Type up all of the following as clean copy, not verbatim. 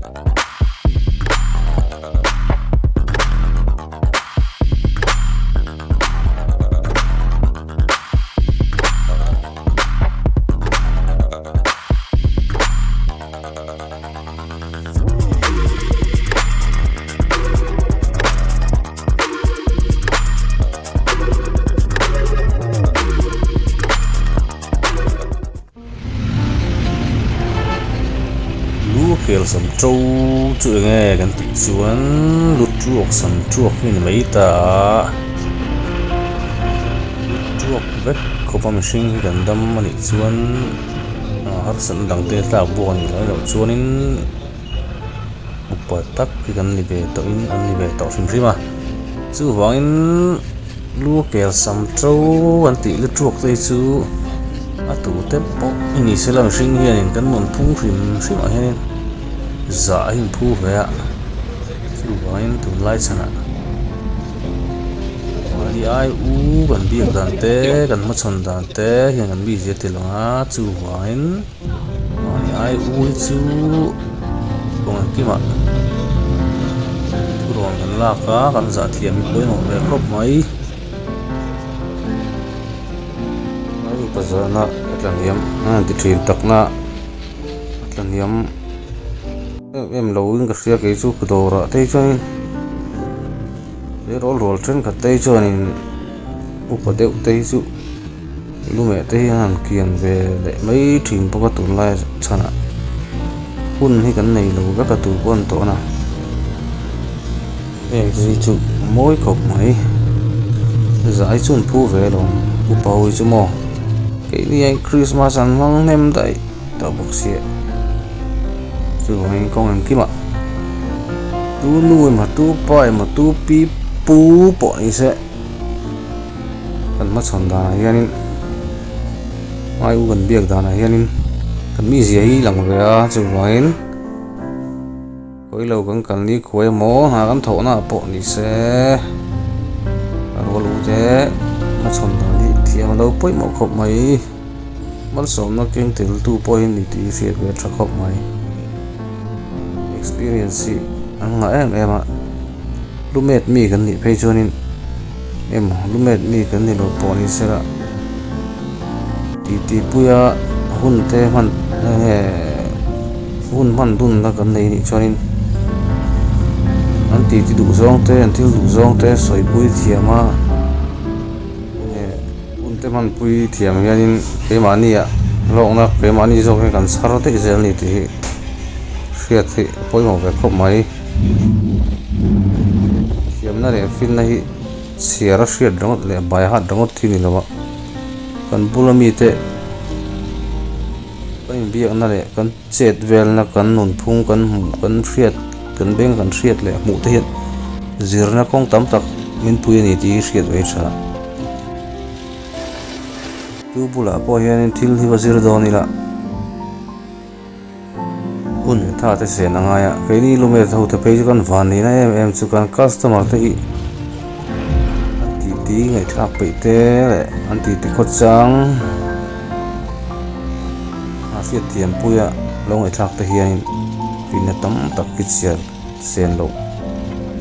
Lu kel sam to chu eng nge kan tih chuan lu tuak sam tuak hi a ni mai ta a lu tuak vek khawp a mihring hi kan dam a nih chuan harsatna dang te tlak bawk a nih loh loh chuanin upa tak hi kan ni ve tawhin an ni ve tawh hrim hrim a chuvangin lu kel sam to an tih lu tuak te hi chu a tu te pawh i ni se la mihring hianin kan nun phung hrim hrim ah hianin zah a inphu ve a chuvangin tunlai chhanah mahni ai u kan biak dan te kan hmachhawn dan te hian kan mi zir tel ang a chuvangin Mahni ai u hi chu kawng engkimah thurawn kan lak a kan zah thiam hi pawimawh ve khawp mai. Ai upa zahna a tlahniam a han ti thin takna a tlahniam em em lo in ka hria kei chu dawrah te hi chuanin tleirawl rual thenkhat te hi chuanin upa deuh te hi chu. Lumeh te hi an han kian ve leh mai thin bawk a tunlai chhanah hun hi kan nei lo vek a tu pawh an tawh na heng te hi chu mawi khawp mai zai chu an phu ve alawm upa ho hi chu maw keini hian krismas an hmang hnem daih tawh bawk sia chuvangin kawng engkimah tu nu emaw tu pa emaw tu pi pu pawh ni se. Kan hmachhawn danah hianin ai u kan biak danah hianin kan mizia hi lang ve a chuvangin khawi lo kan kal ni khuai emaw hna kan thawhna ah pawh ni se a rual u te hmachhawn dan hi thiam a lo pawimawh khawp mai malsawmna keng tel tu pawh hi ni tih hi hriat ve a tha khawp mai experience hi an ngah em em a lumet mi kan nih phei chuanin. Emaw lumet mi kan ni lo pawh ni sela titi puia hun te hman enge hun hman dunna kan nei nih chuanin an titi duh zawng te an thil duh zawng te sawipui thiam a enge hun te hmanpui thiam hianin keimahni ah hlawkna keimahni zawk hi kan chhar daih zel a ni tih hi hriat hi a pawimawh ve khawp mai. Thiamna leh finna hi chhiar a hriat ringawt leh bai hat ringawt hi ni lo a, kan bula mite kan inbiakna leh kan chet velna kan nunphung kan hmuh kan hriat kan beng kan hriat leh hmuh te hian zirna kawng tam tak min pui a ni tih hi hriat ve tha. Tu bulah pawh hianin thil hi va zir dawn ila. Hun tha te sen a ngai a, keini lumet ho te phei chu kan van nihna em em chu kan customer te hi an tih ti ngaihthlak peih te leh an tih ti khaw chang a hriat thiam pui a lo ngaihthlak te hianin finna tam tak hi chhiar sen loh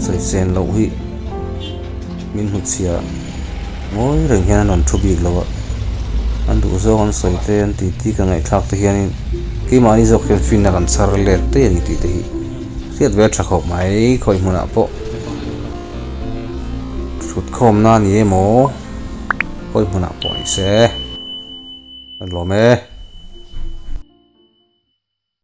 sawi sen loh hi min hmuchhia ngawi reng hian an rawn thu bik lo a an duh zawng an sawi te an tih tih ka ngaihthlak te hianin keimahni zawk hian finna kan chhar let daih a ni tih te hi hriat ve a tha khawp mai khawi hmunah pawh thut khawmna a ni emaw khawi hmunah pawh ni se ka lawm e.